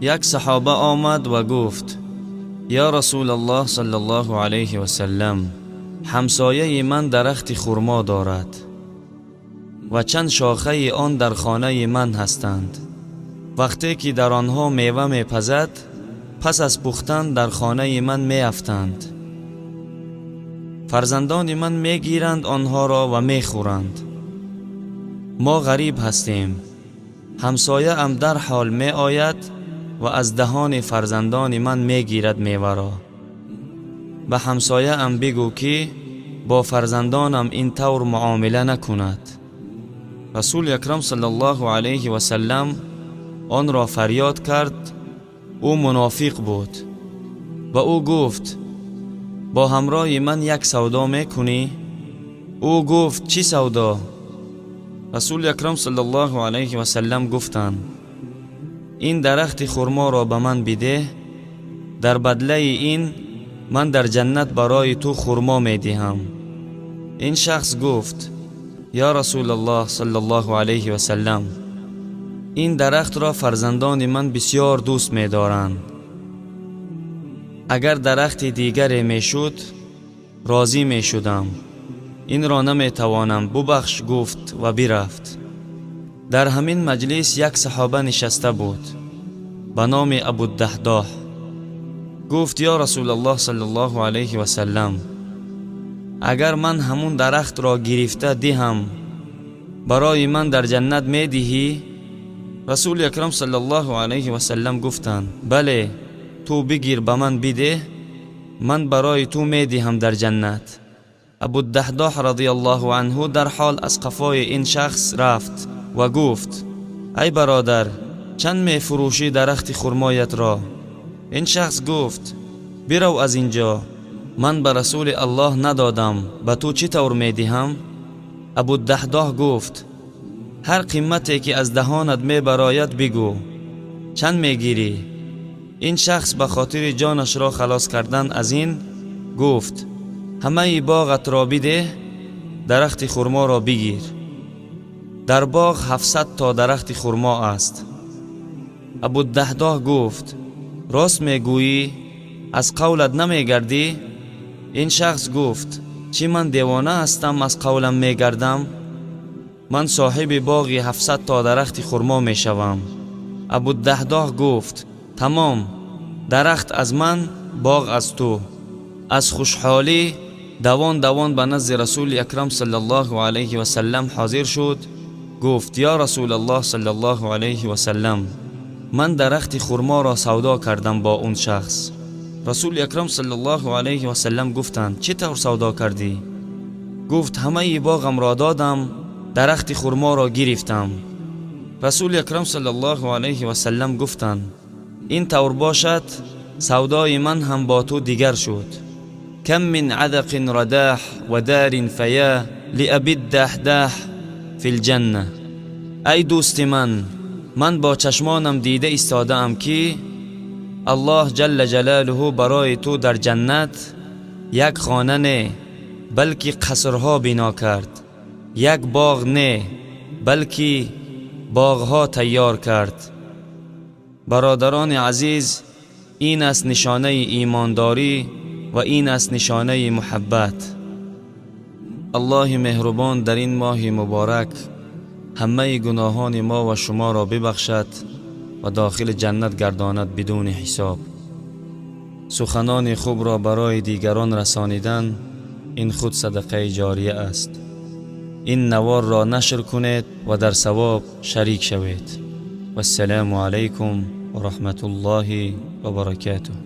Як саҳоба омад ва гуфт: «Ё Расулаллоҳ саллаллоҳу алайҳи васаллам, ҳамсояи ман дарахти хурмо дорад ва чанд шохаи он дар хонаи ман ҳастанд. Вақте ки дар онҳо мева мепазад, пас аз пухтан дар хонаи ман меафтанд. Фарзандони ман мегиранд онҳоро ва мехӯранд. Мо ғариб ҳастем. Ҳамсояам дарҳол меояд ва аз даҳони фарзандони ман мегирад меваро. Ба ҳамсояам бигӯ, ки бо фарзандонам ин тавр муомила накунад». Расули Акрам саллаллоҳу алайҳи васаллам онро фарёд кард. Ӯ мунофиқ буд. Ба ӯ гуфт: «Бо ҳамроҳи ман як савдо мекунӣ?» Ӯ гуфт: «Чӣ савдо?» Расули Акрам саллаллоҳу алайҳи васаллам гуфтанд: «Ин дарахти хурморо ба ман бидеҳ, дар бадлаи ин ман дар ҷаннат барои ту хурмо медиҳам». Ин шахс гуфт: «Ё Расулаллоҳ саллаллоҳу алайҳи васаллам, ин дарахтро фарзандони ман бисёр дӯст медоранд. Агар дарахти дигаре мешуд, розӣ мешудам. Инро наметавонам, бубахш», гуфт ва бирафт. Дар ҳамин маҷлис як саҳоба нишаста буд ба номи Абудаҳдоҳ. Гуфт: «Ё Расулаллоҳ саллаллоҳу алайҳи васаллам, агар ман ҳамун дарахтро гирифта диҳам, барои ман дар ҷаннат медиҳӣ?» Расули Акрам саллаллоҳу алайҳи васаллам гуфтанд: «Бале, ту бигир, ба ман бидеҳ, ман барои ту медиҳам дар ҷаннат». Абудаҳдоҳ радиаллоҳу анҳу дарҳол аз қафои ин шахс рафт ва гуфт: «Ай бародар, чанд мефурӯшӣ дарахти хурмоятро?» Ин шахс гуфт: «Бирав аз ин ҷо, ман ба Расули Аллоҳ надодам, ба ту чӣ тавр медиҳам?» Абудаҳдоҳ гуфт: «Ҳар қимате ки аз даҳонат мебарояд, бигӯ, чанд мегирӣ?» Ин шахс ба хотири ҷонашро халос кардан аз ин гуфт: «Ҳамаи боғатро бидеҳ, дарахти хурморо бигир. Дар боғ 700 то дарахти хурмо аст». Абудаҳдоҳ гуфт: «Рост мегӯӣ? Аз қавлат намегардӣ?» Ин шахс гуфт: «Чӣ, ман девона ҳастам, аз қавлам мегардам? Ман соҳиби боғи 700 то дарахти хурмо мешавам». Абудаҳдоҳ гуфт: «Тамом, дарахт аз ман, боғ аз ту». Аз хушҳолӣ давон давон ба назди Расули Акрам саллаллоҳу алайҳи васаллам ҳозир шуд. Гуфт: «Ё Расулаллоҳ саллаллоҳу алайҳи васаллам, ман дарахти хурморо савдо кардам бо он шахс». Расули Акрам саллаллоҳу алайҳи васаллам гуфтанд: «Чӣ тавр савдо кардӣ?» Гуфт: «Ҳамаи боғамро додам, дарахти хурморо гирифтам». Расули Акрам саллаллоҳу алайҳи васаллам гуфтанд: «Ин тавр бошад, савдои ман ҳам бо ту дигар шуд». كم من عذق رداح ودار فيا لأبي الدحداح في الجنة. Ай дӯсти ман, ман бо чашмонам дида истодаам, ки Аллоҳ ҷалла ҷалолуҳу барои ту дар ҷаннат як хона не, балки қасрҳо бино кард, як боғ не, балки боғҳо тайёр кард. Бародарони азиз, ин аст нишонаи имондорӣ ва ин аст нишонаи муҳаббат. Аллоҳи меҳрубон дар ин моҳи муборак ҳамаи гуноҳони мо ва шуморо бибахшад ва дохили ҷаннат гардонад бидуни ҳисоб. Суханони хубро барои дигарон расонидан ин худ садақаи ҷория аст. Ин наворро нашр кунед ва дар савоб шарик шавед. Вассалому алайкум ва раҳматуллоҳи ва баракатуҳ.